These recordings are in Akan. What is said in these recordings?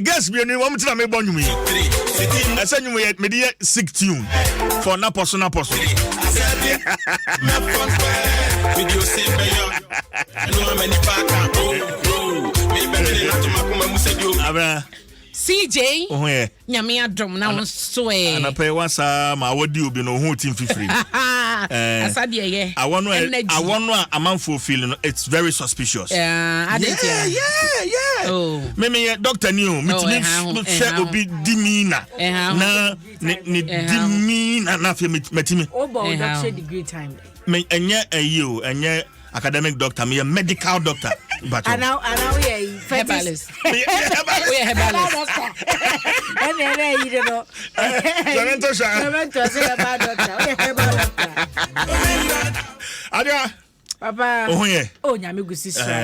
Girls mmienu yi wɔn ti na mebɔ nnwom yi. Ɛsɛ nnwom yɛ mede yɛ sick tune for napɔ so napɔ so. Abena. CJ. Wo ho yɛ. Nyame adom na wo nso ɛ. Anapa yi wasa ma awɔ di obi no ohun ti mfifiri. Eh, Asa deɛ yɛ. Awɔ no awɔ no a amanfoɔ feel no, it's very suspicious. Yeah, yeah, yeah. Oh. Me me yɛ doctor ni o. Me ti mi hwɛ obi di mi na na ne ne di mi na na afei me ti mi. O bɔ o doctorate degree time. Me ɛnyɛ ɛyi o, ɛnyɛ academic doctor, meyɛ medical doctor. Ana ana woyɛ herbalist. Woyɛ herbalist doctor. Ɛna ɛna ɛyi de no. Clemento sha. Clemento sɛ herbal doctor. Woyɛ herbal doctor. Adewa. Papa. Ohun yɛ. O nyame gusi sra.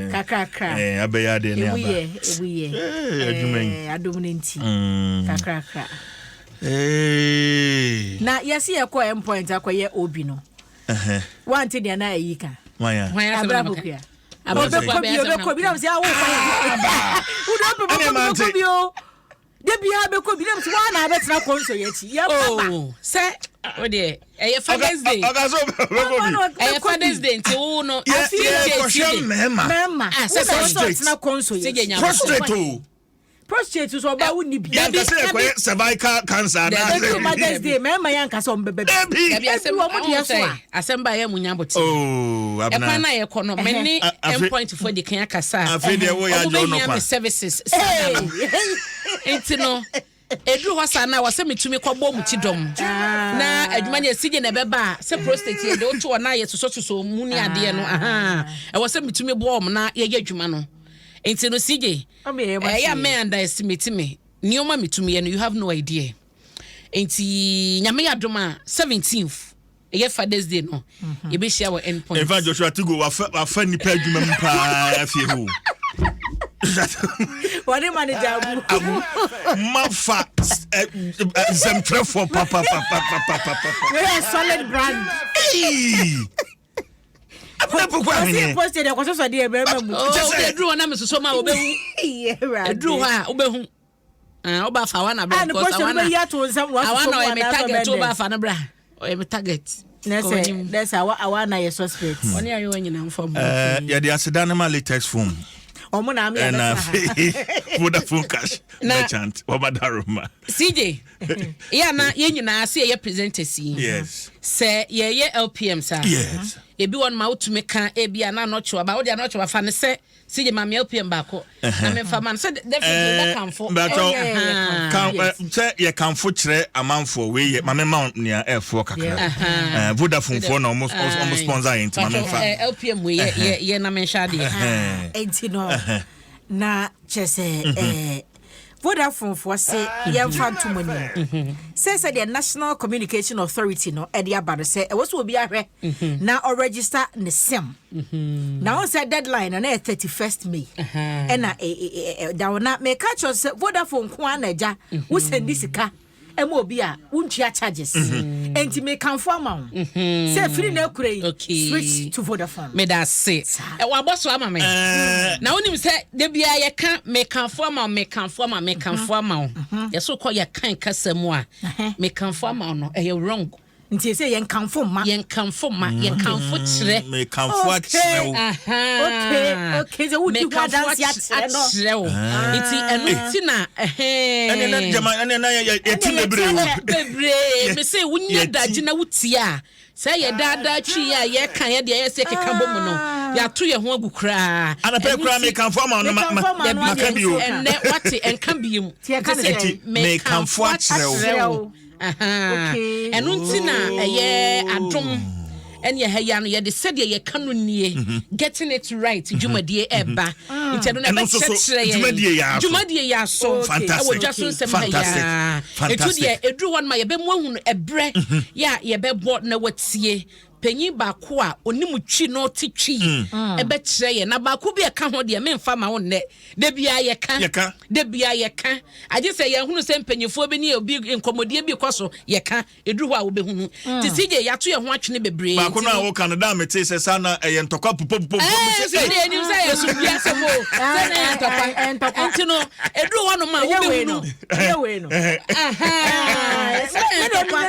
Kakrakra. Abɛyɛ adeɛ ne aba. Ewu yɛ ewu yɛ. Adwuma yi. Adum ne nti. Kakrakra. Na yɛsi yɛ kɔ end point akɔyɛ obi no. Wante deɛ na ayi ka. Abra pokua. Obɛkɔ bi obɛkɔ bi na sɛ awo kwan. Wode ɔpɛ bɛkɔ bi bɛkɔ bi o. De bia bɛkɔ bi na sɛ waa na abɛtena kɔnso yɛ akyi. Yɛ baba. Oh, sɛ o deɛ ɛyɛ Father's Day. Ɔka so bɛkɔ bi. Ɛyɛ Father's Day nti wo no. Yɛ yɛ kɔhwɛ mɛɛma. Mɛɛma. Ah, sɛ prostate. Tena kɔnso yɛ akyi. Prostate o. Prostate so ɔbaa wo ni bi. Yɛn kasa yɛ kɔyɛ cervical cancer anaasɛ. Dabi Mother's Day mɛɛma yɛn kasa ɔmo bɛbɛ bi. Dabi. Dabi asɛm wɔn deɛ so a. Asɛm ba yɛ mu nya bote. Oh abena. Ɛkwan na yɛ kɔ no mɛ ne endpoint fo di kan akasa. Afei deɛ wo yɛ Ɔmo adwo bɛ no hia kwa. me services saa da no. Nti no eduru hɔ saa na wɔsɛ metumi kɔ bɔ mu ti dɔm. Na adwuma no yɛ sigye na ɛbɛba a sɛ prostate yɛ de woto hɔ na yɛ sosɔ sosɔ mu ne adeɛ no ahaa ɛwɔ sɛ metumi boa wɔn na yɛyɛ adwuma no. Nti no sigye Ɛyɛ a mɛ underestimate me nneɛma metumi yɛ no, you have no idea. Nti Nyame yɛ adom a 17th ɛyɛ Father's Day no mhm. yɛbɛhyia wɔ end point. In fact Joshua Tigo wafa wafa nipa adwuma mu paa afie hɔ. Wɔne manager abu. Abu mafa nsɛmtwerɛfoɔ papapapapapapa. Wei solid brand. Hey! Abena Poku ahweneɛ. Ɔsi post deɛ kɔsɔsɔ deɛ bɛrima mu. Oh, wode aduru hɔ na mesosɔ ma wobɛhu. Aduru hɔ a wobɛhu. Ah, woba fa awa na bra because awa na awa na ɔyɛ me target woba fa no bra. Ɔyɛ me target. Nɛsɛ nɛsɛ awa awa na yɛ suspect. Ɔne ayewa nyina mfa mu. Eh, yɛde aseda no ma latex foam. Ɔmo na ame ɛna afei Vodafone cash merchant wɔba daroma. CJ, yɛ na yɛn nyinaa sɛ yɛyɛ presenters yi. Yes. Sɛ yɛyɛ LPM saa. Yes. Ebi wɔ no ma wotumi ka ebi a na anɔkyewa ba wode anɔkyewa fa ne sɛ CJ ma me LPM baako na memfa ma no sɛ definitely wobɛkamfo. Bɛtɔ kan sɛ yɛ kamfo kyerɛ amanfoɔ wei yɛ maame ma nea ɛfoɔ kakra. Vodafone foɔ na ɔmo ɔmo sponsor yɛn nti maame nfa. LPM wei yɛ yɛ yɛ na menhwɛ adeɛ. Enti no na kyerɛ sɛ ɛɛ Vodafone foɔ se yɛmfa nto mo anim sɛ sɛdeɛ National Communication Authority no ɛde aba no sɛ ɛwɔ sɛ obi ahwɛ na ɔregister ne SIM na wɔn sɛ deadline no na yɛ 31st May ɛna ɛda hɔ na meka kyerɛ sɛ Vodafone nko ara na agya wo sɛndi sika ɛma obi a wontua charges enti mekamfo ama wo sɛ firi na akura yi switch to Vodafone. Meda ase. Wabɔ so ama me. Na wonim sɛ da biara yɛka mekamfo ama wo, mekamfo ama wo, mekamfo ama wo. Yɛso kɔ yɛkan kasa mu a, mekamfo ama wo no, ɛyɛ wrong. Nti ɛsɛ yɛnkamfo mma. Yɛnkamfo mma, yɛkamfo kyerɛ. Mekamfo akyerɛ wo. Okay, okay, sɛ wodi ho adanse akyerɛ no. Akyerɛ wo. Nti ɛno nti na ɛhɛn. Ɛne na gyama ɛne na yɛti bebree o. Bebree, me se wonya dagye na wotie a, sɛ yɛ daadaa twi a yɛka yɛ deɛ yɛ sɛ keka bɔ mu no, yɛato yɛn ho agu koraa. Anapɛ koraa mekamfo ama no maka bi o. Ɛnɛ wate ɛnka bi mu. Nti mekamfo akyerɛ wo. Ɛno nti na ɛyɛ adom ɛne ɛha yi ano yɛde sɛdeɛ yɛka no nie mhm. getting it right mhm. dwumadie mhm. ɛba nti ɛno na ɛbɛkyerɛkyerɛ yɛn dwumadie yɛ aso ɛwɔ dwa so nsɛm ha yaa ɛtu deɛ ɛduru hɔ no ma yɛbɛmu ahunu ɛberɛ yɛ a yɛbɛbɔ na watie. Panyin baako a onim Twi na ɔte Twi ɛbɛkyerɛ yɛn. Na baako bi a ɛka ho deɛ, memfa ma wo nnɛ. Da biara yɛka. Yɛka. Da biara yɛka. Agye sɛ yɛhunu sɛ mpanyinfoɔ bi ne obi nkɔmmɔdie bi kɔ so, yɛka. Ɛduru hɔ a wobɛhunu. Nti CJ, yɛato yɛn ho atwene bebree. Baako Nti no a no woka no, da a metee sɛ saa na ɛyɛ ntɔkwa pupopupopupop, Ɛɛ, mesɛ, sɛ deɛ yɛnim sɛ ɛyɛ asomdwoeɛ asɛm o, sɛ na ɛyɛ ntɔkwa. Ɛɛ, ntɔkwa. Nti no, ɛduru hɔnom a Ɛnyɛ wei no. wobɛhunu. Ɛnyɛ wei no. Ahaa, sɛ ɛyɛ ntɔkwa.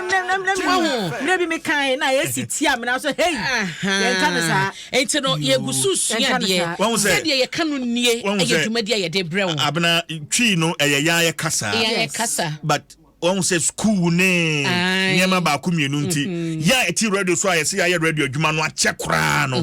Wahu? Mmerɛ bi mekae na yɛsi tia me na so hei yɛnka no saa. Nti no, yɛgu so sua Yɛnka no adeɛ. saa. Wahu sɛ- Sɛdeɛ yɛka no nie Wahu ɛyɛ sɛ- dwumadi a yɛde brɛ wo. Abena, Twi no ɛyɛ yɛn ayɛ kasa. Yɛn ayɛ Yes. kasa. But wɔn sɛ school ne Aye. nneɛma baako mmienu nti yɛn a ɛte radio so a yɛsɛ yɛayɛ radio adwuma no akyɛ koraa no,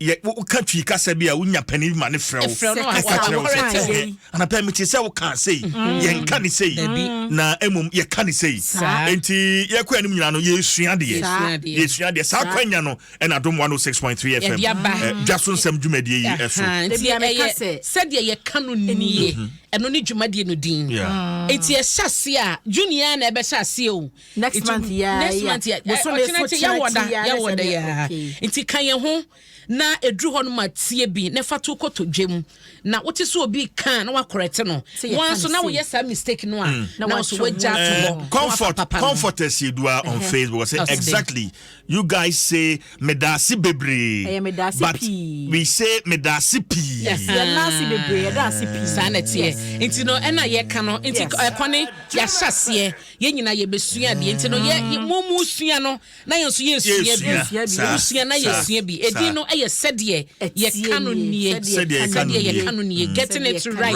yɛ woka Twi kasa bi a, wonya panin ma ne frɛ wo. Ɛfrɛ wo na ɛka kyerɛ wo sɛ correct wo. ɛhɛ, anapɛ mete sɛ woka sei, yɛnka ne sei, Dabi. na mmom yɛka ne sei. Saa. Nti yɛkɔ anim nyinaa no, yɛsua deɛ. Yɛsua adeɛ. Yɛsua deɛ. Saa kwanya no ɛna Adom 106.3 FM Yɛde aba. Dwa so nsɛm dwumadie yi ɛso. Aha, nti Dabi a meka ɛyɛ sɛ- sɛdeɛ yɛka no nie, ɛno ne dwumadie no din. Nti ɛhyɛ ase a, Junior na ɛbɛhyɛ aseɛ o. Next Nti month, yeah, next yeah. month, yeah. Bosome Ɔkyena so nti yɛwɔ da kyena ti, yeah, yɛwɔ da ne sɛ yɛ. Nti ka yɛn ho na ɛduru hɔ no ma tie bi na fa to kɔtɔ dwam na wote sɛ obi ka na wakorɛte no. Sɛ yɛka wɔn nso no na sei. woyɛ saa mistake no a, Na na wo nso watwe wagya ho. ato hɔ na wafa Comfort papa no. Comfort Esiedua on Facebook say, Ɔse dɛn? "Exactly, you guys say medase bebree, Ɛyɛ medaase but pii. we say medase pii." Yes. Yɛna ase bebree, yɛda ase pii. Saa na ɛteɛ. Nti no ɛna yɛka no nti ɛkɔ ne yɛahyɛ aseɛ, yɛn nyinaa yɛbɛsua adeɛ. Nti no yɛ mo mu sua no na yɛn nso yɛsua bi. Yɛsua. Yɛsua bi. Yɛsua na yɛsua bi. Edin no ɛyɛ sɛdeɛ Ɛtie yɛka no nie. Sɛdeɛ yɛka no sɛdeɛ nie. yɛka no nie, getting it Sɛdeɛ yɛka right.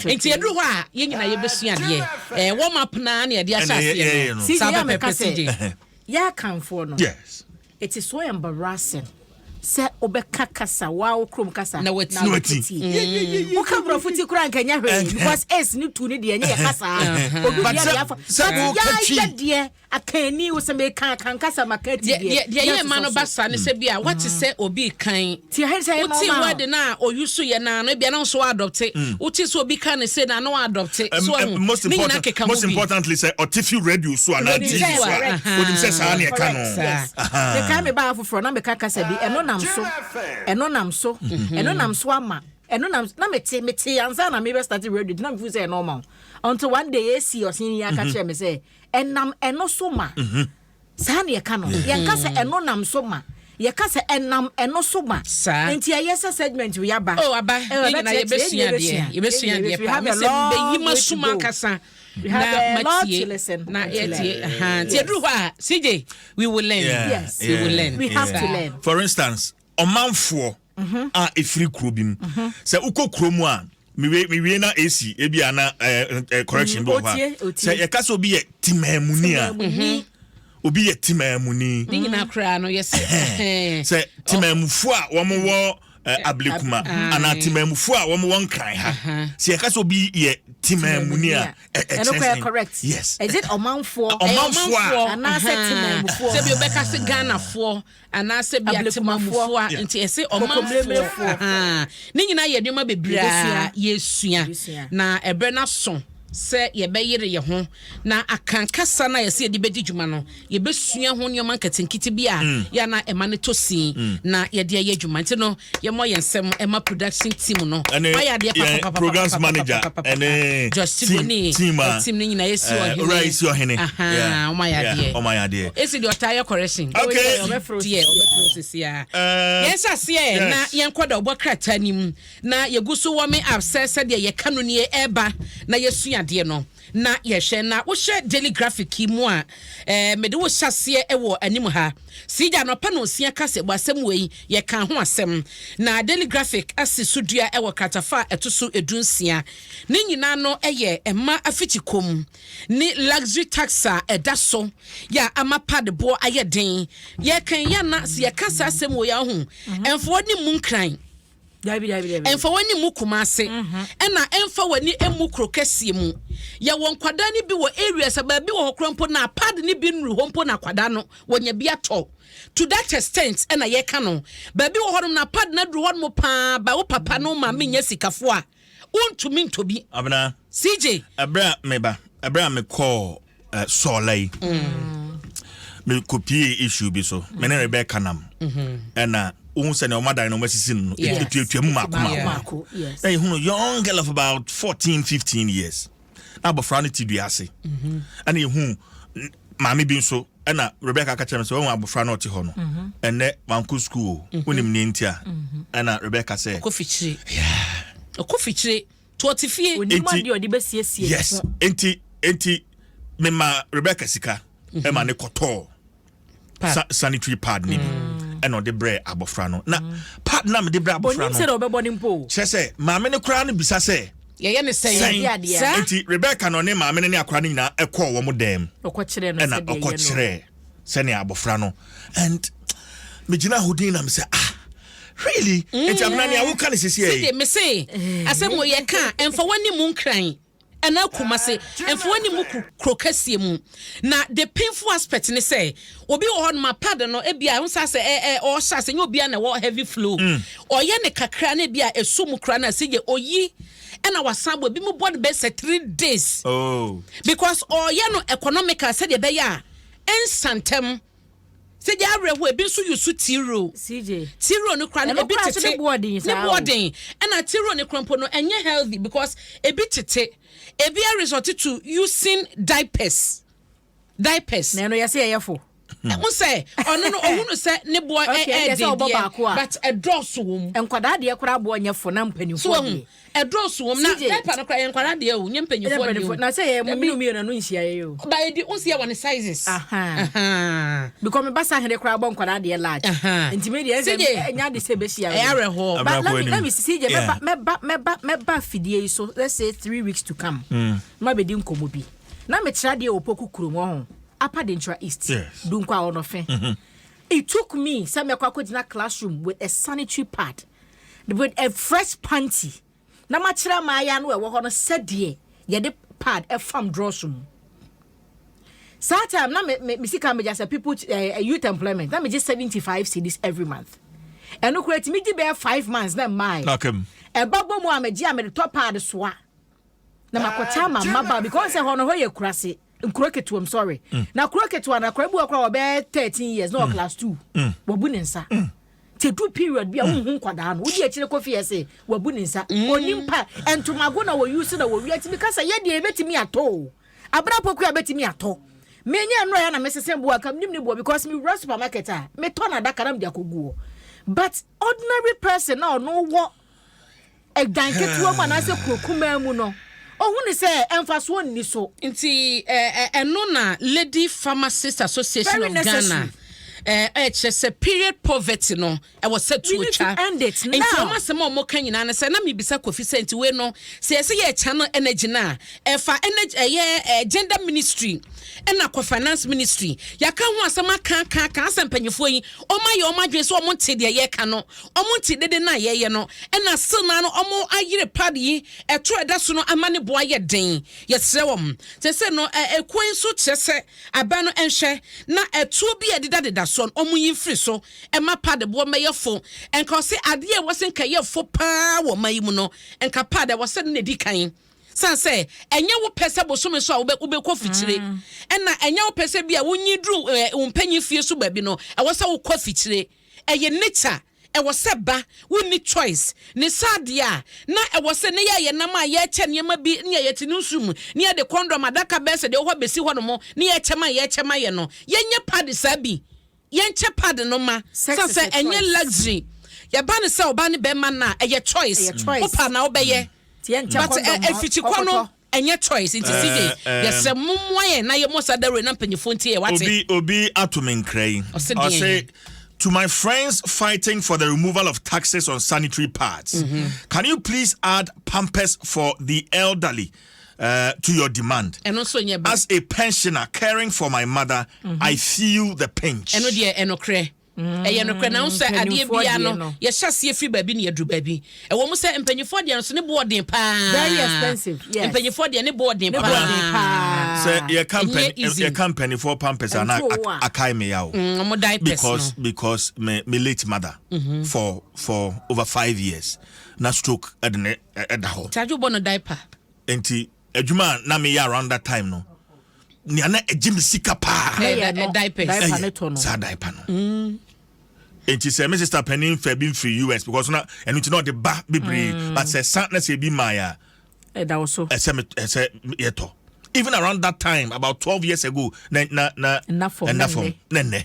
no nie. Nti yɛduru hɔ a, yɛn nyinaa yɛbɛsua adeɛ. Warm up naa na yɛde ahyɛ Ɛna aseɛ yɛyɛ no no. CJ, saa yɛ pɛpɛpɛ meka sɛ- CJ. Yɛ akanfoɔ no, it is so embarrassing sɛ wobɛka kasa waa wo kurom kasa Na wati. Na wati. wotie. Woka borɔfo ti koraa nkɛnyɛ hwee because s ne tu ne deɛ ɛnyɛ yɛ kasa obi But deɛ sɛ- deɛ afa sɛ but woka Twi- yɛayɛ deɛ akanni wo sɛ meka akankasa maka ti deɛ deɛ deɛ yɛ ma no ba saa ne sɛ bi a wate sɛ obi kan Ti ahɛ sɛ ɛma wote ɔma. word no a ɔyi so yɛ naa no, ebia na nso adopt. Wote sɛ obi ka ne se na na wadopt so ahu Most ne nyinaa important, keka ho most bi. importantly sɛ ɔte fi radio so anaa Radio TV so so a, correct. onim sɛ saa ne ɛka Correct. no. Yes. Meka me baa foforɔ na meka kasa bi, ɛno nam so, ɛno nam so, ɛno nam so ama ɛno nam na mete ansa na mebɛ start radio na mefu sɛ ɛyɛ normal until one day esi ɔsen yi aka kyerɛ me sɛ ɛnam ɛno so ma saa ne yɛka no. Yɛnka sɛ ɛno nam so ma, yɛka sɛ ɛnam ɛno so ma. Saa. Nti ɛyɛ sɛ segment wi aba. Oh, aba. Yɛn nyinaa yɛbɛsua adeɛ, yɛbɛsua adeɛ paa. Mesɛ mbɛyi ma suma ankasa na matie na yɛtie. Nti yɛduru hɔ a, CJ, we will learn. Yes. We will learn. We have to learn. For instance, ɔmanfoɔ a ɛfiri kuro bi mu, sɛ wokɔ kuro mu a, mewie na AC ebi ana correction bi wɔ hɔ a, Otie, otie. sɛ yɛka sɛ obi yɛ timamuni a, obi yɛ timamuni. Ne nyinaa koraa no yɛsɛ Sɛ timamufoɔ a wɔn wɔ Ablekuma anaa timamufoɔ a wɔn wɔ Nkran ha, sɛ yɛka sɛ obi yɛ timamuni a, ɛno ɛkyerɛ kɔ yɛ sɛn? Correct. Yes. Is it ɔmanfoɔ? Ɔmanfoɔ a- Anaasɛ temamufoɔ? Sɛ bi wobɛka se Ghanafoɔ anaasɛ bi Ablekumafoɔ. atemamufoɔ a, nti ɛsɛ ɔmanfoɔ. Kokomlemlefoɔ. Ne nyinaa yɛ nneɛma bebree a yɛsua. Yɛsua. Na ɛberɛ no aso sɛ yɛbɛyere yɛ ho na akankasa no a yɛsɛ yɛde bɛdi dwuma no, yɛbɛsua ho nneɛma nketenkete bi a yɛana ɛma no tɔ sin na yɛde ayɛ adwuma. Nti no yɛmmɔ yɛn nsɛm ɛma production team no. Ɛne Wayɛ adeɛ yɛn papapapapapapapapa. programs manager ɛne Josh Tigoni, team a team no nyinaa yɛsi ɔhene. Owura yɛsi ɔhene. Aha, ɔmo ayɛ adeɛ. Ɔmo ayɛ adeɛ. Esi deɛ ɔtaa yɛ correction. Okay. Ɔbɛfrɛ Deɛ ɔbɛfrɛ sisi a. Yɛn hyɛ aseɛ na yɛnkɔ da ɔbɔ krataa no mu na yɛgu so wɔ me app sɛ sɛdeɛ yɛka no nie ɛreba na yɛsua adeɛ no na yɛhwɛ na wohyɛ Daily Graphic yi mu a, mede wo hyɛ aseɛ wɔ anim ha sigya anɔpa na osia ka sɛ bɔ asɛm wei yɛka ho asɛm na Daily Graphic asi so dua wɔ kratafa a ɛto so 16. Ne nyinaa no yɛ ɛma afikyikom ne luxury tax a ɛda so yɛ a ama padeboɔ ayɛ den. Yɛkan yɛ na sɛ yɛka saa asɛm wɔ yɛ ho, ɛmfa w'ani mu Nkran, Dabi, dabi, dabi. ɛmfa w'ani mu Kumase, ɛna ɛmfa w'ani mu kuro kɛseɛ mu. Yɛwɔ nkwadaa no bi wɔ area sɛ baabi wɔ hɔ kora mpo na pad no bi nnuru hɔ mpo na akwadaa no wɔnya bi atɔ. To that extent ɛna yɛka no, baabi wɔ hɔnom na pad no aduru hɔnom paa ba wo papa no maame nyɛ sikafoɔ a, wontumi ntɔ bi. Abena. CJ. Ɛberɛ a meba, ɛberɛ a mekɔɔ Sɔɔla yi, Mekɔpie issue bi so, me ne Rebecca nam ɛna wohu sɛ nea ɔma dan no ɔmasisi no, ɛtuatua mu maako maako. Baako, yes. Na yɛhunu young girl of about 14 15 years na abɔfra no te dua ase, ɛna yɛhu maame bi nso, ɛna Rebecca ka kyerɛ me sɛ wahu abɔfra no ɔte hɔ no, ɛnɛ wankɔ school o, wonim ne nti a? Ɛna Rebecca sɛ Ɔkɔ fikyire, ɔkɔ fikyire to ɔte fie. Onim Enti- adeɛ ɔde bɛsiesie ne ho. Enti mema Rebecca sika ɛma ne kɔtɔɔ Pad. Sanitary pad ne bi, ɛna ɔde brɛ abɔfra no, na pad na mede brɛ abɔfra Onim sɛ no deɛ ɔbɛbɔ ne mpo o. kyerɛ sɛ maame no koraa no bisa sɛ Yɛyɛ ne sɛn? Sɛn? Adeɛ. Saa. Nti Rebecca no ne maame no ne akora no nyinaa ɛkɔɔ wɔn dan mu. Ɔkɔkyerɛ no Ɛna sɛdeɛ yɛ no. ɔkɔkyerɛ sɛnea abɔfra no, and megyina hɔ din na mesɛ, "Ah, really?" Nti abena, nea woka ne sisi Sɛdeɛ yɛ me se asɛm wɔ yɛka a, ɛmfa w'ani mu Nkran ɛna akuma se ɛmfa w'ani mu kuro kɛseɛ mu. Na the painful aspect ne sɛ obi wɔ hɔ nom a, pad no ebi a nsa sɛ ɛ ɛ ɔhyɛ ase, nyɛ obi a na ɛwɔ heavy flow, ɔyɛ ne kakra na ebi a ɛso mu kora na sɛ yɛ oyi ɛna wasan bɔ. Ebi mu bɔ no bɛ sɛ 3 days because ɔyɛ no economical sɛdeɛ ɛbɛyɛ a ɛnsa ntɛm. Sɛ gya awerɛho, ebi nso use T-roll. CJ. T-roll no kora no Ɛno ebi koraa so tete ne boɔ den ne saa o. boɔ den, ɛna T-roll ne kora mpo no ɛnyɛ healthy because ebi tete, ebi resort to using diapers. Na ɛno yɛsɛ yɛyɛ fo. Ɛho sɛ ɔno no ɔhunu sɛ ne boɔ Okay, ɛdeɛ sɛ ɛɛden ɔbɔ baako deɛ a. but ɛdɔɔso wɔ mu. Nkwadaa deɛ koraa boɔ nyɛ fo na So mpanimfoɔ ɛho deɛ. ɛdɔɔso wɔ mu na CJ. diaper no kora yɛ nkwadaa deɛ o, nyɛ mpanyinfoɔ deɛ Mpanimfoɔ o. na sɛ yɛ mu mmienu mmienu no nhyia yɛ o. Ba edi o si yɛ wɔ ne sizes. Aha. Aha. Because me ba sa hene koraa bɔ nkwadaa deɛ large. Nti me deɛ ɛsɛ CJ. ɛnya de sɛ bɛhyia. Ɛyɛ awerɛhoɔ. But let me Abrabɔ let me see, CJ, mɛba, mɛba, mɛba, mɛba fidie yi so, let's say 3 weeks to come. Ma bɛdi nkɔmmɔ bi. Na mekyerɛ adeɛ wɔ Poku kurom hɔ ho. Upper Denkyira East. Dunkwa Ɔnɔfɛ. It took me sɛ mɛkɔ akɔgyina classroom with a sanitary pad with a fresh panty na makyerɛ maayaa no ɛwɔ hɔ no sɛdeɛ yɛde pad ɛfam drawers mu. Saa time na me sika megya sɛ people youth employment na megye 75 cedis every month. Ɛno koraa tumi gye bɛyɛ 5 months na mmaa Na aka mu. Ɛba bɔ mu a megye a mede tɔ pad soa na makɔkyɛ ama mmabaa because sɛ hɔ no hɔ yɛ kurase, nkuro ketewa m, sorry, na kuro ketewa na akora bi wɔ kora wɔbɛyɛ 13 years na wɔ class two, wabu ne nsa te du period bi a wohu nkwadaa no wodi akyire kɔ fie sɛ wabu ne nsa, onim pa ntomago na wɔyi so na wɔwia. Tumi kasa yɛ deɛ ebɛtumi atɔ o, abena poku a bɛtumi atɔ menyɛ nnora yɛ na mesese boa kam nim ne boa because mewura supermarket a metɔ na adaka na mede akɔgu hɔ, but ordinary person na ɔno wɔ ɛdan ketewa mu anaasɛ kuro kumaa mu no, ɔhu ne sɛ ɛmfasoɔ nni so. Nti ɛno na Lady Pharmacist Association Very of necessary. Ghana ɛkyerɛ sɛ period poverty no ɛwɔ sɛ We need to tuo twa. end it Nti now. ɔmo asɛm a ɔmo ka nyinaa no sɛ na mebisa Kofi sɛ nti wei no sɛ yɛsɛ yɛ channel energy no a ɛfa energy ɛyɛ gender ministry ɛna kɔ finance ministry. Yɛaka ho asɛm aka aka aka asɛ mpanyinfoɔ yi ɔmo ayɛ ɔmo adwene sɛ ɔmo nte deɛ yɛka no, ɔmo nte dede no a yɛyɛ no, ɛna still na no ɔmo ayere pad yi ɛto ɛda so no ama ne boa yɛ den. Yɛsrɛ wɔn sɛ no ekuo yi nso kyerɛ sɛ aban no nhwɛ na ɛtoɔ bi a ɛdedadeda so no ɔmo yi mfiri so ɛma pad boɔ mɛyɛ fo. Nka ɔsɛ adeɛ a ɛwɔ sɛ nka yɛ fo paa wɔ ɔman yi mu no, nka pad ɛwɔ sɛ no na edi kan san sɛ ɛnyɛ wo pɛ sɛ bosome so a wobɛkɔ fikyire, ɛna ɛnyɛ wo pɛ sɛ bi a wonyi duru wo mpanyin fie so baabi no ɛwɔ sɛ wokɔ fikyire. Ɛyɛ nature, ɛwɔ sɛ ba wonni choice ne saa adeɛ a na ɛwɔ sɛ ne yɛ yɛ nam a yɛkyɛ nneɛma bi ne yɛ yɛte ne nsu mu ne yɛde condom adaka bɛɛ sɛ deɛ wɔhɔ bɛsi hɔ nom ne yɛkyɛ ma yɛkyɛ ma yɛ no, yɛnyɛ pad saa bi, yɛnkyɛ pad no ma Sex sɛ is a ɛnyɛ choice. luxury. Yɛba ne sɛ ɔba ne bɛrima no a ɛyɛ choice. Ɛyɛ choice. Wopa na wobɛyɛ Nti yɛnkyɛ but condom ma afikyikɔ no kɔkɔtɔ. Ɛnyɛ choice. Nti CJ, yɛsɛ mommoa yɛn na yɛmmɔ saa dawuro na mpanyinfoɔ ntie yɛ wate. Obi ato me nkra yi. Ɔse deɛn? Ɔse, "To my friends fighting for the removal of taxes on sanitary pads, can you please add Pampers for the elderly to your demand?" Ɛno nso nyɛ ba. "As a pensioner caring for my mother, I feel the pinch." Ɛno deɛ ɛnokorɛ, ɛyɛ nokorɛ na sɛ adeɛ Mpanimfoɔ bia deɛ no no. yɛhyɛ aseɛ firi baabi ne yɛduru baabi. Ɛwɔ mu sɛ mpanyinfoɔ deɛ no so ne boɔ den paa. Very expensive, yes. Mpanyinfoɔ deɛ ne boɔ den Ne boɔ den paa. paa. Sɛ yɛka Ɛnyɛ easy. yɛka mpanimfoɔ Pampers a na Ɛnto wo a. akae me ya o. Ɔmo diapers Because no. Because me late mother for over 5 years na stroke ɛde ne ɛda hɔ. Tadwo bɔ no diaper. Nti adwuma a na meyɛ around that time no Nea na ɛgye me sika paa Ɛyɛ no, diapers. Diaper ne ɛyɛ tɔ no. Saa diaper no. Nti sɛ me sister panin fɛ bi mfiri US, because na ɛno nti na ɔde ba bebree, but sɛ sa na sɛ ebi maa yɛ a, Ɛda wo so. Ɛsɛ me ɛsɛ yɛtɔ. Even around that time, about 12 years ago, na Nna fam, ɛnna na fam nnɛ. na nnɛ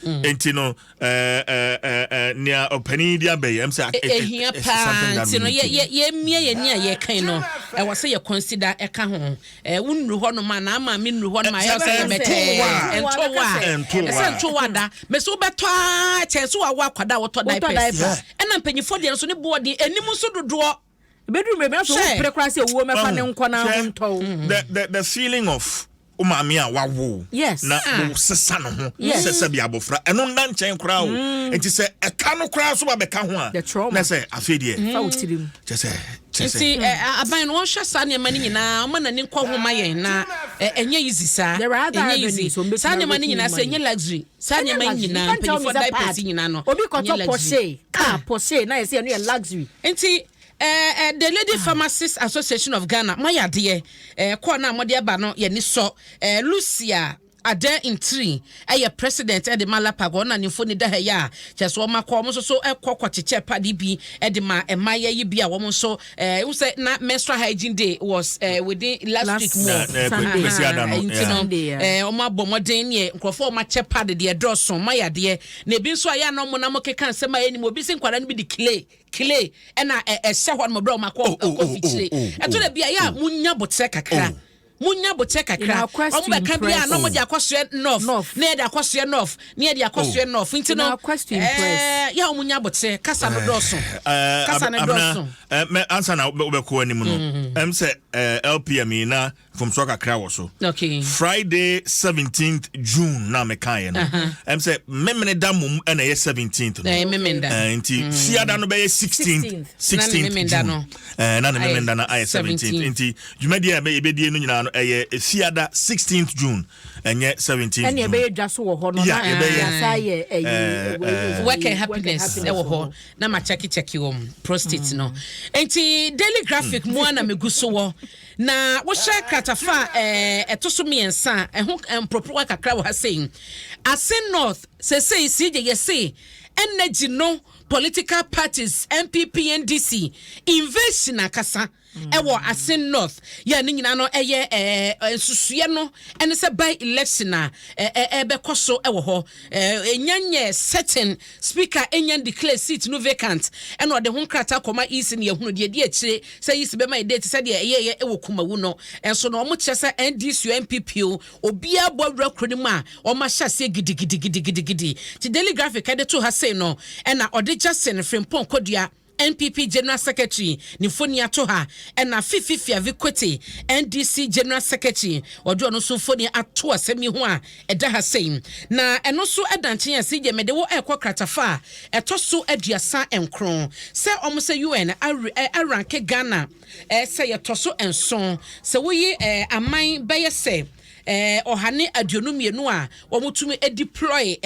nti no ɛɛ ɛɛ ɛɛ nea ɔpanin di abɛyɛ sɛ Ehia paa. Nti no yɛmmia yɛni a yɛkan no, ɛwɔ sɛ yɛ consider ɛka ho. Wonnuru hɔ nom a na ama me nnuru hɔ nom a ɛyɛ sɛ yɛbɛtɛ ɛnto wa Ɛnto wa. Ɛsɛ nto wa da mɛ sɛ wobɛtɔ a kyɛn so wawo akwadaa a wɔtɔ Wotɔ diapers. diaper. Ɛna mpanyinfoɔ deɛ nso ne boɔden anim nso dodoɔ. Bɛduru mmerɛ bi afei Hwɛ. wopere koraa sɛ owuo mɛfa ne nkɔ na ho ntɔ wo. The feeling of wo maame a wawo na wo sesa ne ho sɛ bi abɔfra, ɛno nda nkyɛn koraa o. Nti sɛ ɛka no koraa so ba bɛka ho a, The trauma. na sɛ afei deɛ Fa wo tirim. Kyɛ sɛ Nti aban no wɔnhwɛ saa nneɛma no nyinaa, ɔma n'ani nkɔ ho ma yɛn na ɛnyɛ easy saa. There are other Ɛnyɛ easy. avenues wɔn bɛtumi Saa nneɛma no areki nyinaa sɛ money. ɛnyɛ luxury. Saa nneɛma yi nyinaa, mpanyinfoɔ diapers yi nyinaa no, Obi ɛnyɛ kɔtɔ luxury. Porsche car, Porsche na yɛ sɛ ɛno yɛ luxury. Nti the Lady Pharmacists Association of Ghana, moayɛ adeɛ. Kɔɔ no a mode aba no, yɛni sɔ. Lucia Adɛ Ntiri ɛyɛ president ɛde ma LAPAG. Ɔna ne mfoni da ha yi a kyerɛ sɛ ɔma kɔ ɔmo nso so ɛkɔ kɔkyekyɛ pad bi ɛde ma mmaayɛ yi bi a wɔn nso n sɛ na Menstrual Hygiene Day was within last Last week mu. Na Sunday. Kwesi Ada no, Nti no Sunday, yeah. Ɔmo abɔ mmɔden ne nkurɔfoɔ a ɔmo akyɛ pad deɛ dɔɔso. Ɔmo ayɛ adeɛ na ebi nso ayɛ ana ɔmo nam keka nsɛm a ɛnim obi si nkwadaa no bi de clay ɛna ɛhyɛ hɔ nom bere a ɔmo akɔ Oh, ɛkɔ oh, fikyire. oh, Ɛto da bi a yɛ a munya botrɛ kakra. Munya botrɛ In kakra. our quest Ɔmo to bɛka bi a impress. na ɔmo de akɔsoɛ north North. na yɛde akɔsoɛ north na yɛde akɔsoɛ north. Nti In no our quest to impress. Yɛ a ɔmo nya botrɛ, kasa no dɔɔso, kasa no Abena, dɔɔso. Mɛ ansa na wobɛkɔ anim no, sɛ LPM yi na mfomsoɔ kakra wɔ so. Friday 17th June na mekaeɛ no, sɛ memene da mom ɛna ɛyɛ 17th no. Memenda. Nti fiada no bɛyɛ 16th. 16th. Na ne 16th Memenda June. no. Na ne Ayɛ memenda no ayɛ 17th. 17th. Nti dwumadie a yɛbɛdie no nyinaa no ɛyɛ fiada 16th June, ɛnyɛ 17th Ɛne June. ɛbɛyɛ dwa so wɔ hɔ no Yeah, na yɛbɛyɛ. yɛasa yɛ ɛyi Work and Happiness ɛwɔ hɔ na ma kyɛkekyɛke wɔm prostate no. Nti Daily Graphic mu a na megu so wɔ na wohyɛ kratafa a ɛto so mmiɛnsa a ɛho mporoporowa kakra wɔ ha sei. Assin North sesei sigye yɛse energy no, political parties NPP, NDC invasion akasa ɛwɔ Assin North. Yɛ ne nyinaa no ɛyɛ nsusuɛ no ɛne sɛ by election a ɛɛ ɛbɛkɔ so ɛwɔ hɔ, ɛnya nyɛ certain. Speaker ɛnya declare seat no vacant ɛna ɔde ho nkrataa kɔma EC ne yɛhunu deɛ di akyire sɛ EC bɛma yɛ date sɛdeɛ ɛyɛyɛ ɛwɔ Kumawu no. Ɛnso no ɔmo kyerɛ sɛ NDC o, NPP o, obiara bɔ awura kuro no mu a ɔmo ahyɛ aseɛ gidigidigidigidi. Ti Daily Graphic ɛde to ha sei no, ɛna ɔde Justin Frimpong Kodua, NPP General Secretary, ne mfoni ato ha, ɛna Fifi Fiavi Kwetey, NDC General Secretary, ɔde ɔno nso mfoni ato asɛm yi ho a ɛda ha sei. Na ɛno nso ɛda nkyɛn a sɛ mede wo ɛrekɔ kratafa a ɛtɔ so 39 sɛ ɔmo sɛ UN arank Ghana sɛ yɛtɔ so 7 sɛ woyi aman bɛyɛ sɛ 122 a wɔn tumi deploy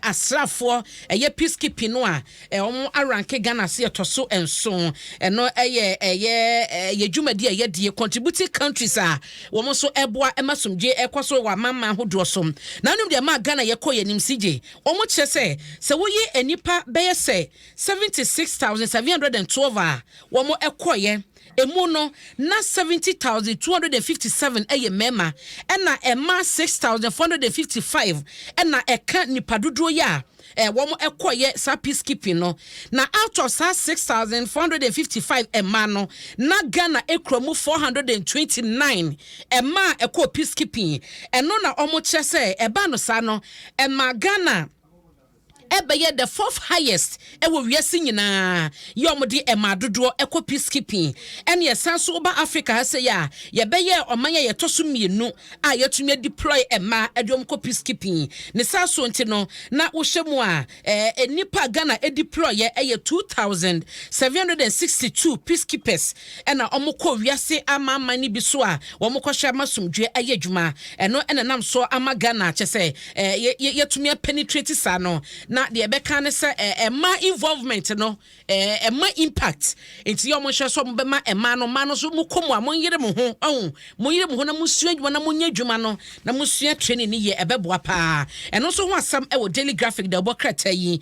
asraafoɔ ɛyɛ peacekeeping no a wɔn arank Ghana se yɛtɔ so 7. Ɛno ɛyɛ ɛyɛ dwumadi a yɛdie contributing countries a wɔn nso ɛboa ɛma somdwe ɛkɔ so wɔ amamman ahodoɔ so. Na anum deɛ maa Ghana yɛkɔ yɛn nim sigye, wɔn kyerɛ sɛ woyi nipa bɛyɛ sɛ 76,712 a wɔn ɛkɔyɛ emu no, na 70,257 ɛyɛ mmarima, ɛna mmaa 6,455 ɛna ɛka nipa dodoɔ yi a wɔn ɛkɔyɛ saa peacekeeping no. Na out of saa 6,455 mmaa no, na Ghana ekura mu 429 mmaa a ɛkɔ peacekeeping. Ɛno na wɔn kyerɛ sɛ ɛbaa no saa no, ɛmaa Ghana ɛbɛyɛ the fourth highest ɛwɔ wiase nyinaa yɛ ɔmo de ɛmaa dodoɔ ɛkɔ peacekeeping. Ɛne ɛsan so woba Africa ha sɛ yɛ a yɛbɛyɛ ɔman a yɛtɔ so mmienu a yɛtumi deploy ɛmaa ɛde ɔmo kɔ peacekeeping ne saa so. Nti no na wohyɛ mu a nipa Ghana deploy yɛ ɛyɛ 2,762 peacekeepers ɛna ɔmo kɔ wiase amaaman no bi so a wɔn kɔhyɛ ama somdwe ɛyɛ adwuma. Ɛno ɛna nam so ama Ghana kyɛ sɛ yɛtumi apenetrate saa no. Na Na deɛ ɛbɛka ne sɛ ɛma involvement no ɛma impact, nti yɛ ɔmo nhyɛ so ɔmo bɛma ɛma no mmaa no so mo kɔ mu a, mo nyere mo ho ɔho, mo nyere mo ho na mo sua adwuma na mo nyɛ adwuma no na mo sua training ni yɛ, ɛbɛboa paa. Ɛno nso ho asɛm ɛwɔ Daily Graphic da ɛbɔ krataa yi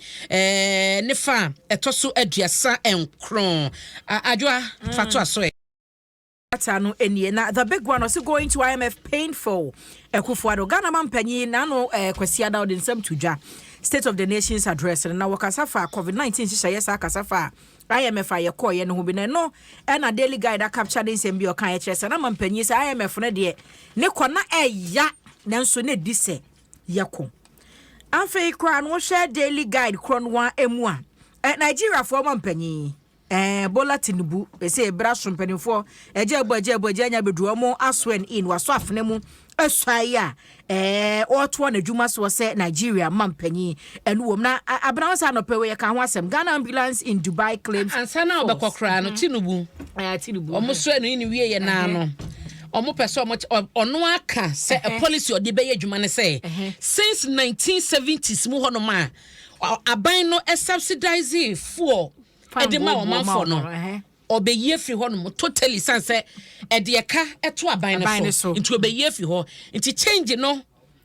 ne fa ɛtɔ so 39. Adwoa, fa to aso ɛ. Krataa no nie. Na the big one ɔsi "Going to IMF painful", Akufo-Addo, Ghana man panyin n'ano Kwasi Ada ɔde nsɛm to dwa, State of the Nations Address no, na wɔkasa fa COVID-19 hyehyɛeɛ saa kasa fa IMF a yɛkɔɔyɛ no ho bi. Na ɛno ɛna Daily Guide acapture ne nsɛm bi ɔka yɛkyerɛ sɛ na ma mpanyin sɛ IMF no deɛ ne kɔ na ɛya, nanso ne di sɛ yɛkɔ. Afei koraa no, wohwɛ Daily Guide korɔ no wa emu a, Nigeriafoɔ ma mpanyin Bola Tinubu ɛsɛ ebra so mpanimfoɔ ɛgye ɛbɔ ɛgye ɛbɔ ɛgye anya bedu ɔmo aso and in waso afena mu ɛsɔ ayi a ɔretoɔ n'adwuma soɔ sɛ Nigeria ma mpanyin. Ɛno wɔm na abena sɛ anɔpɛ wɔ yɛka ho asɛm, Ghana ambulance in Dubai claims. Ansa na ɔbɛkɔ koraa no, Tinubu Tinubu ɔmo so ɛno yi ne wie yɛ naa no, ɔmo pɛ sɛ ɔmo ɔno aka sɛ a policy ɔde bɛyɛ adwuma ne sɛ since 1970s mu hɔnom a aban no subsidize fuel ɛde ma ɔmanfoɔ no, ɔbɛyi afiri hɔ nom totally, san sɛ ɛde ɛka ɛto aban no so, nti ɔbɛyi afiri hɔ. Nti change no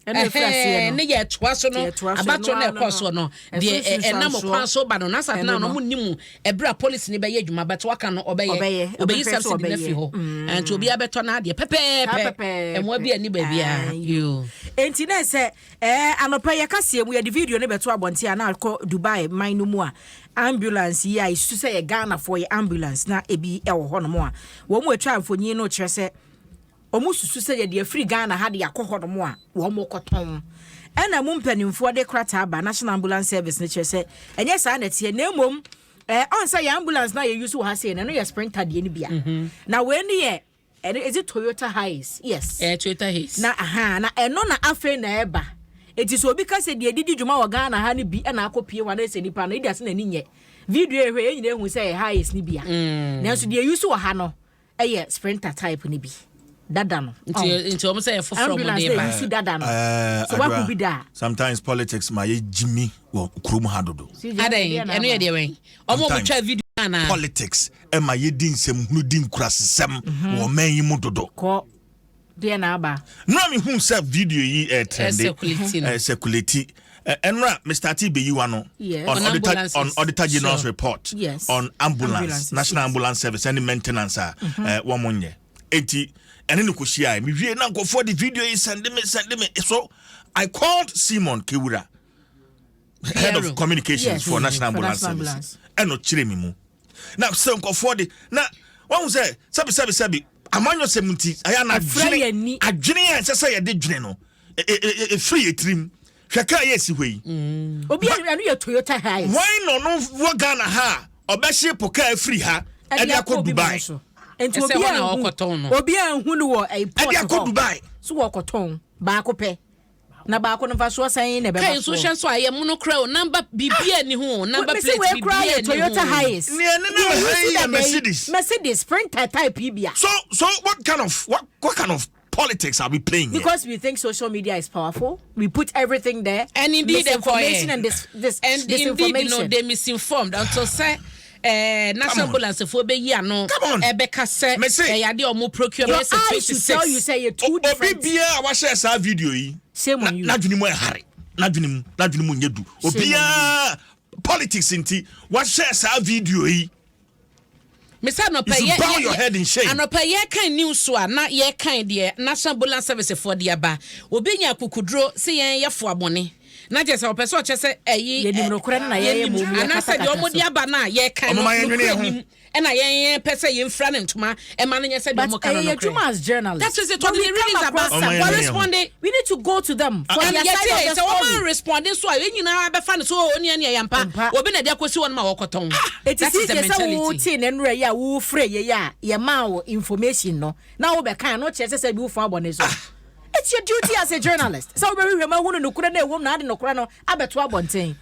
ɛhɛn ne yɛ ɛtoa so no, abatoɔ no ɛkɔ so no deɛ, ɛnam kwan so ba no nasa na ɔmo nim ɛbrɛ a policy ne bɛyɛ adwuma bɛtɛ waka no, ɔbɛyɛ, ɔbɛyi subsidy no afiri hɔ, nti obiara bɛtɔ n'adeɛ pɛpɛɛpɛ, ɛmoa bi ani baabiara. Nti na sɛ anɔpɛ yɛ kaseɛ mu, yɛde video no bɛto abɔnten a na akɔ Dubai man no mu a, ambulance yi a esusu sɛ yɛ Ghanafoɔ yɛ ambulance na ebi ɛwɔ hɔnom a wɔn mu atwa mfonyin no kyerɛ sɛ wɔn susu sɛ yɛde afiri Ghana ha de akɔ hɔnom a wɔn kɔtɔn. Ɛna mu mpanimfoɔ de krataa ba National Ambulance Service no kyerɛ sɛ ɛnyɛ saa na ɛteɛ, na mmom ɔn sɛ yɛ ambulance na yɛ use wɔ ha sei no, ɛno yɛ Sprinter deɛ no bia, na wei no yɛ ɛno, is it Toyota Hiace? Yes. Toyota Hiace. Na aha na ɛno na afei na ɛba. Eti sɛ obi ka sɛ deɛ didi dwuma wɔ Ghana ha no bi ɛna akɔ pie hɔ anaa nipa no edi ase n'ani nyɛ video ehwɛ, yɛn nyinaa ehu sɛ ɛyɛ Hiace ni bia, nanso deɛ use wɔ ha no ɛyɛ Sprinter type ni bi dada no. Nti wɔn sɛ yɛ foforɔ mo de ba. Ambulance use dada no so waku bi da. Sometimes politics ma yɛ gyimi wɔ kurom ha dodo. Adan ɛno yɛ deɛ wɛn ɔmo ɔmo twa video ana. Politics ɛma yɛ di nsɛm di nkurasesɛm wɔ ɔman yi mu dodo. Kɔ deɛ na aba. Nura mi hu sɛ video yi trend ɛ circulate ɛnura Mr. T beyi wa no on Auditor General's report on ambulance, National Ambulance Service ɛne maintenance a wɔn mo nyɛ. Eti ɛne ne kò hyia mi wie na nkɔfoɔ de video yi send me, send me. So I called Simon Kewura, head of communications for National Ambulance Service, ɛna ɔkyerɛ mi mu na sɛ nkɔfoɔ de na wɔn sɛ sɛbi sɛbi sɛbi amanyɔsɛm nti ɛyɛ na adwene adwene a ɛsɛ sɛ yɛde dwene no efiri yɛ tirim. Hwɛ kaa yɛ esi hɔ yi. Obi a ɛno yɛ Toyota Hiace. Wɔn na ɔno wɔ Ghana ha a ɔbɛhye po kaa efiri ha ɛde akɔ Dubai. Nti obi a nhu, obi a nhu no wɔ ɛyi port ɛde akɔ Dubai. So wɔ kɔtɔn baako pɛ na baako no nfa soɔ sɛn na ɛbɛba soɔ. Kai nso hwɛ nso a yɛ mono kura o, number biribi ani ho, number plate biribi ani ho. Toyota Hiace. Ní ɛni ní ha yi yɛ Mercedes. Mercedes Sprinter type yi bia. So what kind of politics are we playing here? Because we think social media is powerful. We put everything there. And indeed, misinformation and this and disinformation. Indeed, no, they misinformed until say National Ambulance fo bɛyi ano ɛbɛka sɛ ɛyɛ adeɛ ɔmo procurement. Your eyes should tell you say you're two different. Obi biara a wahyɛ saa video yi. Shame on you. N'adwene mu ɛhare, n'adwene mu nyɛ du. Obiara politics nti wahyɛ saa video yi. Mesa anɔpɛ yɛ bow your head in shame. Anɔpɛ yɛ kan news so a na yɛ kan deɛ National Ambulance Service foɔ de aba, obi nya akukuduro sɛ yɛn yɛ fo abɔne na kyerɛ sɛ ɔpɛ sɛ ɔkyɛ sɛ ɛyi yɛnim nokorɛ no na yɛyɛ mu. Anaasɛ deɛ ɔmo de aba no a yɛka no nokorɛ nim, ɛna yɛn yɛn pɛ sɛ yɛmfira ne ntoma ɛma no nyɛ sɛ deɛ ɔmo ka no nokorɛ. But ɛyɛ as journalists. That's it. Tɔde ne release aba, wɔ respond. We need to go to them for their side of the story. Sɛ wɔn respond so a, yɛn nyinaa bɛfa no so o ní ɛni ɛyɛ mpa obi na ɛde akɔsi wɔn ma wɔkɔtɔn. Eti si yɛ sɛ wo tie ne nnura yi a wo frɛ yɛ yi a yɛ maa wo information no na wo bɛ kan no kyerɛ sɛ bi wo fa abɔ ne so. It's your duty as a journalist sɛ wobɛhwehwɛ ma hunu nokorɛ no ɛwom na ade nokorɛ no abɛto abɔnten.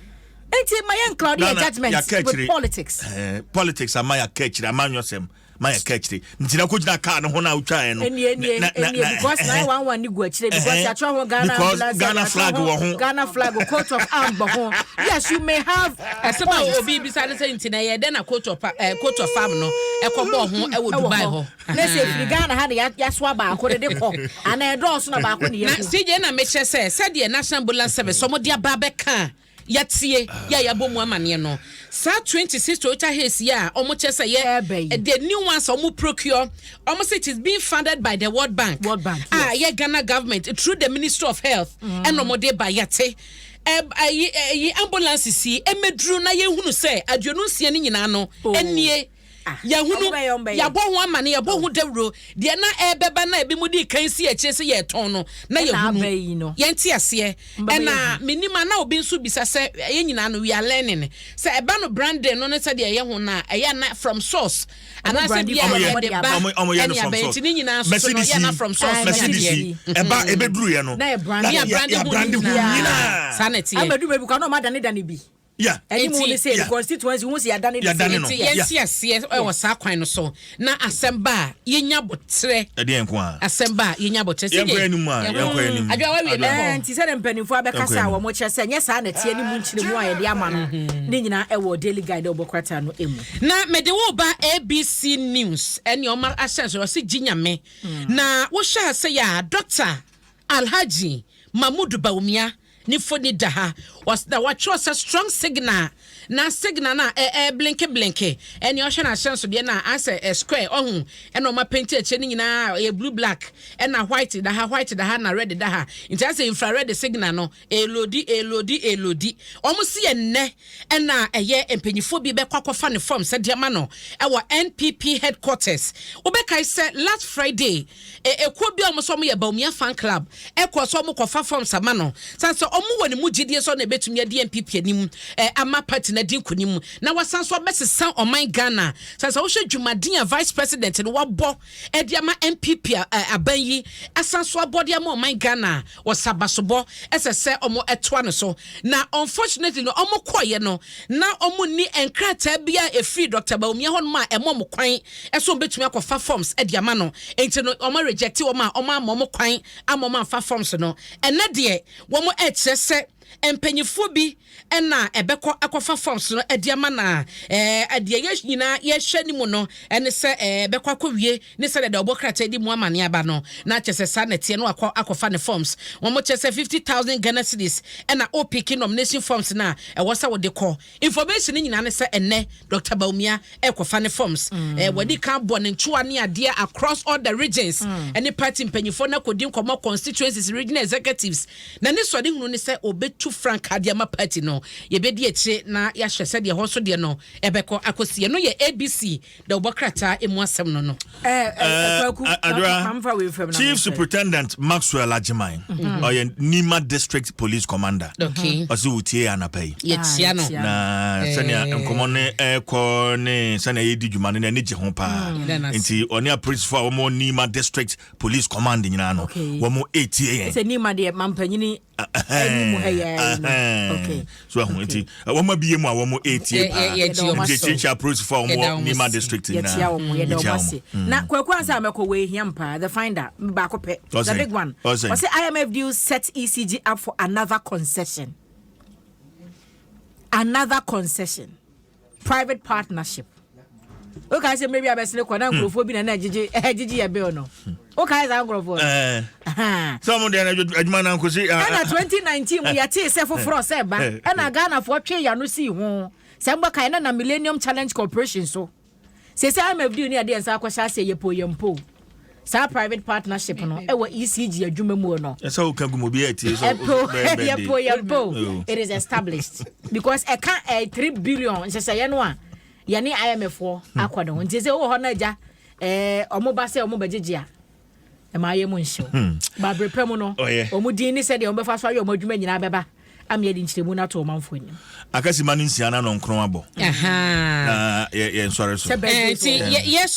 Nti ma yɛn cloud yɛ judgment with politics. Politics ama yɛaka akyiri amanyɔsɛm. Ma yɛ ka akyire nti na kɔgyina kaa no ho na wotwaeɛ no. Ɛnie ɛnie ɛnie, because 911 ni gu akyire, because yɛatwerɛ ho Ghana because ambulance, Ghana yɛatwerɛ flag wɔ ho. Ghana flag, coat of arm bɔ ho. Yes, you may have Ɛsɛm a obi bisa ne sɛ, nti na ɛyɛ dɛn na coat of arm no ɛkɔbɔɔ ho ɛwɔ Dubai hɔ? Na sɛ firi Ghana ha de yɛasoa baako de kɔ anaa ɛdɔɔso na baako ne Na yɛhu. CJ, na mekyerɛ sɛ sɛdeɛ National Ambulance Service ɔmo de aba abɛka a yɛtie yɛ a yɛabɔ mu amanneɛ no, saa 26 Toyota Hiace yi a ɔmo kyerɛ sɛ yɛ Ɛɛba yi. the new ones a ɔmo procure, ɔmo sɛ it is being funded by the World Bank, World Bank, a yɛ Ghana government through the Ministry of Health ɛna ɔmo de ba. Yɛte ɛyi ambulance yi ɛmɛduru na yɛhunu sɛ 56 no nyinaa no Oh. ɛnie. Ah, Yɛhunu ɔmo bɛyɛ, ɔmo bɛyɛ. yɛabɔ ho amane, yɛbɔ ho dawuro deɛ na ɛbɛba na ebi mu di kan si akyire sɛ yɛtɔn no na Ɛna yɛhunu. aba yi no. Yɛnte aseɛ. Mbɛbɛ. Ɛna menim a na obi nso bisa sɛ ɛyɛ nyinaa no, we are learning sɛ ɛba no branding no ne sɛdeɛ ɛyɛ ho no a, ɛyɛ na from source anaasɛ brandi bia from yɛde ɔmo ba ɔmo yɛ no ɛne from abɛn source. nti ne nyinaa nso so no Mercedes yɛ na yi, from source ne Mercedes adeɛ. yi ɛba ɛbɛduru yɛ no Na yɛ brand. Ne yɛ brand yɛ ho brand ho nyinaa. nyinaa. Saa na ɛteɛ. Amadu baabi kwa na ɔma dane dane bi ɛne mu ne sɛ constituency hu sɛ yɛadane no. Yɛadane sɛ. no. Nti yɛnte aseɛ ɛwɔ saa kwan no so na asɛm ba a yɛnya botrɛ. Ɛdeɛ nko a Asɛm ba a yɛnya botrɛ. Yɛnkɔ anim a, yɛnkɔ anim. Adwoa, wawie Adwoa. ne Ɛɛ, hɔ. nti sɛde mpanimfoɔ abɛkasa a Yɛnkɔ anim. wɔn kyerɛ sɛ nyɛ saa na ɛteɛ ne mu nkyerɛmu a yɛde ama no ne nyinaa ɛwɔ Daily Guide a wɔbɔ krataa no mu. Na mede wo ba ABC News ɛne ɔma ahyɛ so, ɔse gye Nyame na wohyɛ ha sɛ yɛ a Dr Alhaji Mahmudu Bawumia ne foni da ha. Na wɔatwerɛ sɛ strong signal, na signal no a ɛ blink blink ɛne ɔhwɛ no ahyɛnsodeɛ no a asɛ ɛ square ɔho ɛna ɔma paint akyire no nyinaa ɛyɛ blue, black ɛna white da ha, white da ha na red da ha, nti asɛ infrared signal no ɛload, ɛload, ɛload. Ɔmo si yɛ nnɛ ɛna ɛyɛ mpanyinfoɔ bi bɛkɔ akɔfa ne form sɛ deɛ ma no ɛwɔ NPP headquarters. Wobɛkae sɛ last Friday ekuo bi a ɔmo sɛ ɔmo yɛ Bawumia fan club ɛkɔ sɛ ɔmo kɔfa forms ama no san sɛ ɔmo wɔ ne mu gyidie sɛ ɔna ebɛtumi adi NPP anim ama party na di nkunim na wasan so ɔbɛsesa ɔman Ghana, san sɛ wohwɛ dwumaden a vice president no wabɔ ɛde ama NPP aban yi, asan so abɔ de ama ɔman Ghana, wɔsabasobɔ ɛsɛ sɛ ɔmo ɛtoa no so. Na unfortunately no, ɔmo kɔɔyɛ no na ɔmo ni nkrataa bi a efiri Dr Bawumia hɔnom a ɛmɔ ɔmo kwan ɛso ɔmo bɛtumi akɔfa forms ɛde ama no, nti no ɔmo reject wɔn a ɔmo ama ɔmo kwan ama ɔmo amfa forms no. Ɛnɛ deɛ wɔn ɛkyerɛ sɛ mpanyinfoɔ bi ɛna ɛbɛkɔ akɔfa forms no ɛde ama na ɛdeɛ yɛ nyinaa yɛhwɛ ne mu no ɛne sɛ ɛbɛkɔ akɔwie ne sɛ deɛ ɔbɔ krataa di mu ama ne aba no na kyerɛ sɛ saa nɛteɛ no akɔ akɔfa ne forms. Wɔn kyerɛ sɛ 50,000 Ghana cedis ɛna opiki nomination forms na ɛwɔ sɛ wɔde kɔ. Information ne nyinaa ne sɛ ɛnɛ Dr Bawumia ɛkɔfa ne forms. Wɔde kan bɔ ne ntwoa ne adeɛ across all the regions ɛne party mpanyinfoɔ na kɔdi nkɔmɔ, constituencies, regional executives, na ne sɔde hunu ne sɛ obetu frank adeɛ ama party no. Yɛbɛdi akyire na yɛahwɛ sɛdeɛ hɔ nso deɛ no ɛbɛkɔ akɔsi. Ɛno yɛ ABC da wɔbɔ krataa emu asɛm no. Adwoa, Chief Superintendent Maxwell Agyeman, ɔyɛ Nima District Police Commander, ɔsɛ wotie anapa yi. Yɛkyia no. Na sɛnea nkɔmmɔ ne ɛkɔ ne sɛnea yɛdi dwuma no n'ani gye ho paa, nti ɔne apolisifoɔ a wɔn Nima District Police Command nyinaa no wɔn ɛtie yɛn. Sɛ Nima deɛ, mampanyini anim ha yɛ no. So ɛho nti wɔn abie mu a wɔn ɛtie paa, nti ekyiakyia apolisifoɔ a wɔn Nima District nyinaa. Yɛkyia wɔn, yɛda wɔn ase. Na Kwaku, ansa a mɛkɔ, wɔ ehia paa, the finder baako pɛ, the big one, ɔsɛ IMF deal set ECG up for another concession, another concession, private partnership. O ka sɛ maybe abɛsene kɔ na nkurɔfoɔ bi na ɛgyegye yɛ bill no, o ka saa nkurɔfoɔ no. Sɛ ɔmo deɛ adwuma na nkosi. Ɛna 2019 mu yɛtee sɛ foforɔ sɛ ba ɛna Ghanafoɔ twe yano sii ho sɛ mbɔ kae na Millennium Challenge Corporation so sɛ IMF deal ne yɛde yɛn nsa akɔhyɛ aseɛ, yɛpo yɛmpo saa private partnership no ɛwɔ ECG adwuma mu no. Ɛsɛ wo ka gu mu obi atie sɛ ɛpo yɛpo yɛmpo, it is established because ɛka 3 billion nhyehyɛeɛ no a yɛne IMF foɔ akɔ ne ho, nti sɛ wowɔ hɔ no agya ɔmo ba sɛ ɔmo bɛgyegye a ɛma ayɛ mu nhyew baabere pɛ mu no, ɔmo din ne sɛdeɛ ɔmo bɛfa so ayɛ ɔmo adwuma nyinaa bɛba ama yɛde nkyerɛmu no ato ɔmanfoɔ anim. Akasima no 6 na nɔnkron abɔ na yɛnsɔre so. Nti yɛsɔre.